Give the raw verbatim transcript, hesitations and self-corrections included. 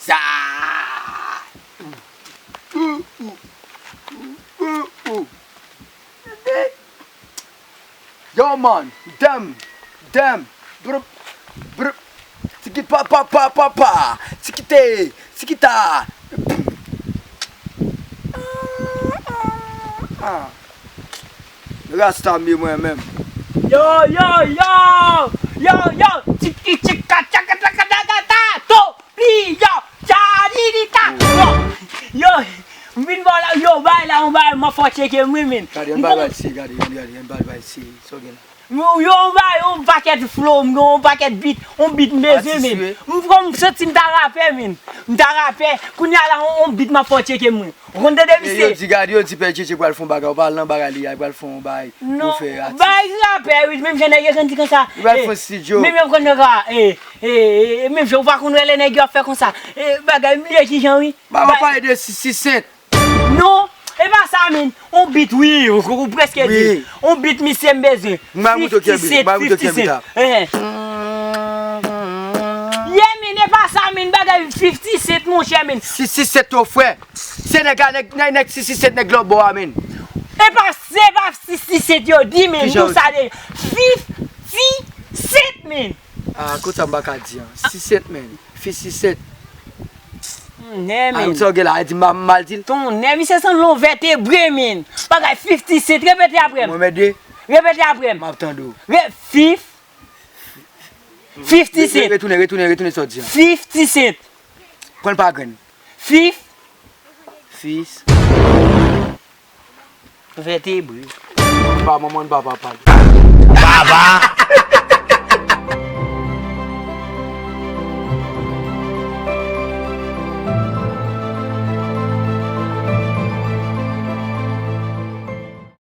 Da! Yo, man, damn, damn, brup, brup, tiki pa pa pa pa pa, tiki te, tiki ta. Rasta mi mwen menm. Yo, yo, yo, yo, yo, tiki tchika tchaka tchaka tchaka ta, to, pi, yo, tchadi di ta, yo, yo, m vin ba w la, yo, bay la, yon bay, mwen fò tcheke m wi, men. Gade, yon bay, bay si, gade, gade, gade, yon bay, bay si, so gen la. Yo, yo, bay yon pakèt flow, m gen yon pakèt beat, yon beat m bezwen, men. M, m santi m ta rapè, men. M ta rapè. Kounye a la, yon, yon beat m ap fè w tcheke m, wi. Ou konn tande misye? Yo di gade, yo di Pè Djedje pral fè yon bagay, ou pa al nan bagay li a, li pral fè yon bagay pou fè atis. Non, bay rapè, wi, menm jan nèg yo konn di konsa. Li pral fè yon studio. Menm yo konn nèg a, e, e, e, menm jan ou pa konn wè lè nèg yo ap fè konsa. E, bagay, m bliye ki jan, wi. Ba, ba, pale de si, si sent. Non, e pa sa, men. On beat, wi, ou, ou prèske di. Wi. On beat, misye, m bezwen. M ba mouto kèbi, m ba mouto kèbi ta. Fifty Cent, fifty Cent, eh. Yeah, men, e pa sa, men, bagay fifty Cent, monchè, men. Si, si sent, to frè. Se nèg a, nèg, nèg, nèg si, si sent, nèg lòbò a, men. E pa, se pa fifty Cent yo di, men. Kijan yo di? Fifty Cent, men. Ah, konsa m pa ka di an. Si sent, men. Fifty Cent. Tonnè, men. Sa w gen la, di m mal di l. Tonnè, misye sanble yon vètebre, men. Bagay fifty Cent, repete apre m. Mwen mède. Repete apre m. M ap tande w. Re-, fif-, fifty Cent. Retounen, retounen, retounen sa w di an. Fifty Cent. Pran l pa grenn. Fif-, fis. Vètebre. Pa manman, pa papa. Baba!